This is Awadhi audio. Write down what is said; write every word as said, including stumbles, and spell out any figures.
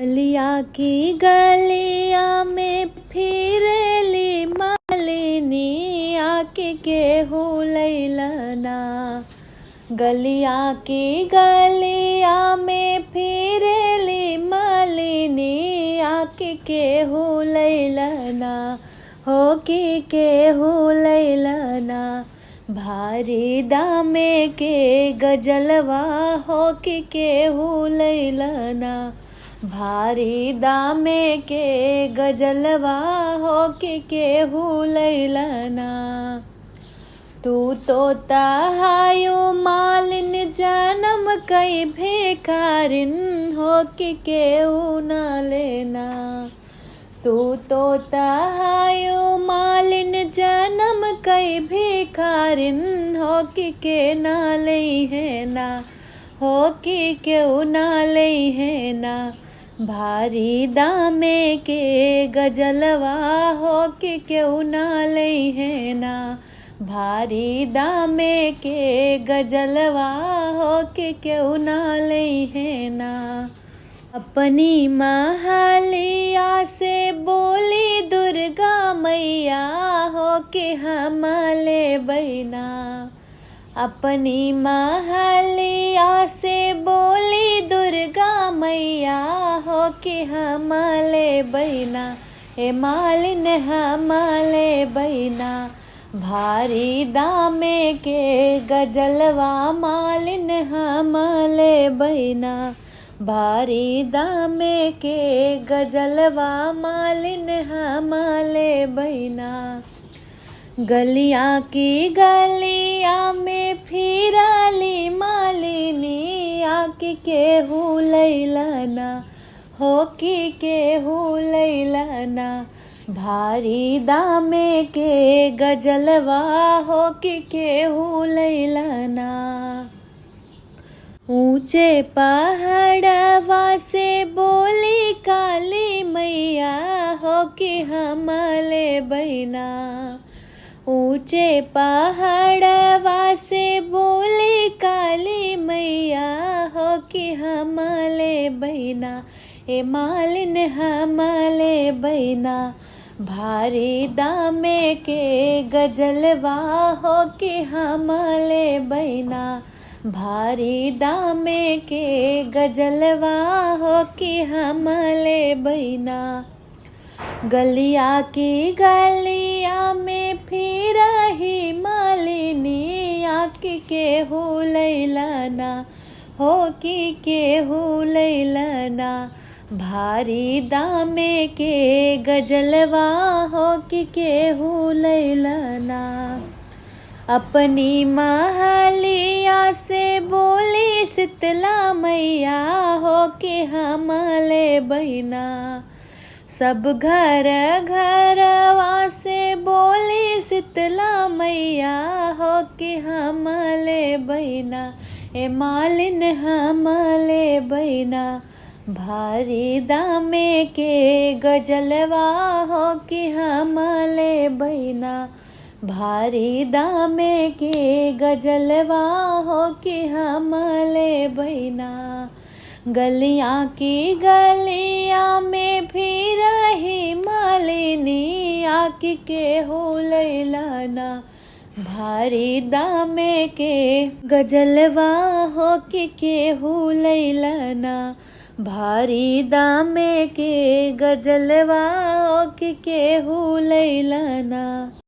गलिया की गलिया में फिरेली मालिनी, आके केहू लैलना। गलिया की गलिया में फिरेली मालिनी, आके केहू लैलना, हो कि केहू लैलना। भारी दामे के गजलवा, हो कि केहू लैलना। भारी दामे के गजलवा, हो कि केहू लैलना। तू तो तहायो मालिन जनम कई भिखारिन, हो कि केहू ना लेना। तू तो तहायो मालिन जनम कई भिखारिन, हो कि के ना लइहे ना, हो कि केहू ना लइहे ना। भारी दामे के गजलवा, हो कि केहू ना लइहे ना। भारी दामे के गजलवा, हो कि केहू ना लइहे ना। अपनी महलिया से बोली दुर्गा मैया, हो कि हम लेबइ ना। अपनी महलिया से बोली दुर्गा मैया, हो कि हम लेबइ ना। ए मालिन हम लेबइ ना। भारी दामे के गजलवा मालिन हम लेबइ ना। भारी दामे के गजलवा मालिन हम लेबइ ना। गलिया की गलिया में फिरली मालिनी, आके केहू लैलना, हो कि केहू लैलना। भारी दामे के गजलवा, हो कि केहू लैलना। ऊंचे पहाड़वा से बोली काली मैया, हो कि हम लेबइ ना। ऊंचे पहाड़वा से बोली काली मैया, हो कि हम लेबइ ना। ए मालिन हम लेबइ ना। भारी दामे के गजलवा, हो कि हम लेबइ ना। भारी दामे के गजलवा, हो कि हम लेबइ ना। गलिया की गलिया में फिरही मालिनी, आके केहू लैलना, हो कि केहू लैलना। भारी दामे के गजलवा, हो कि केहू लैलना। अपनी महलिया से बोली शीतला मैया, हो कि हम लेबइ ना। सब घर घरवा से बोली शीतला मैया, हो कि हम लेबइ ना। ए मालिन हम लेबइ ना। भारी दामे के गजलवा, हो कि हम लेबइ ना। भारी दामे के गजलवा, हो कि हम लेबइ ना। गलिया की गलिया में फिरही मालिनी, आके केहू लैलना। भारी दामे के गजलवा, हो कि केहू लैलना। भारी दामे के गजलवा, हो कि केहू लैलना।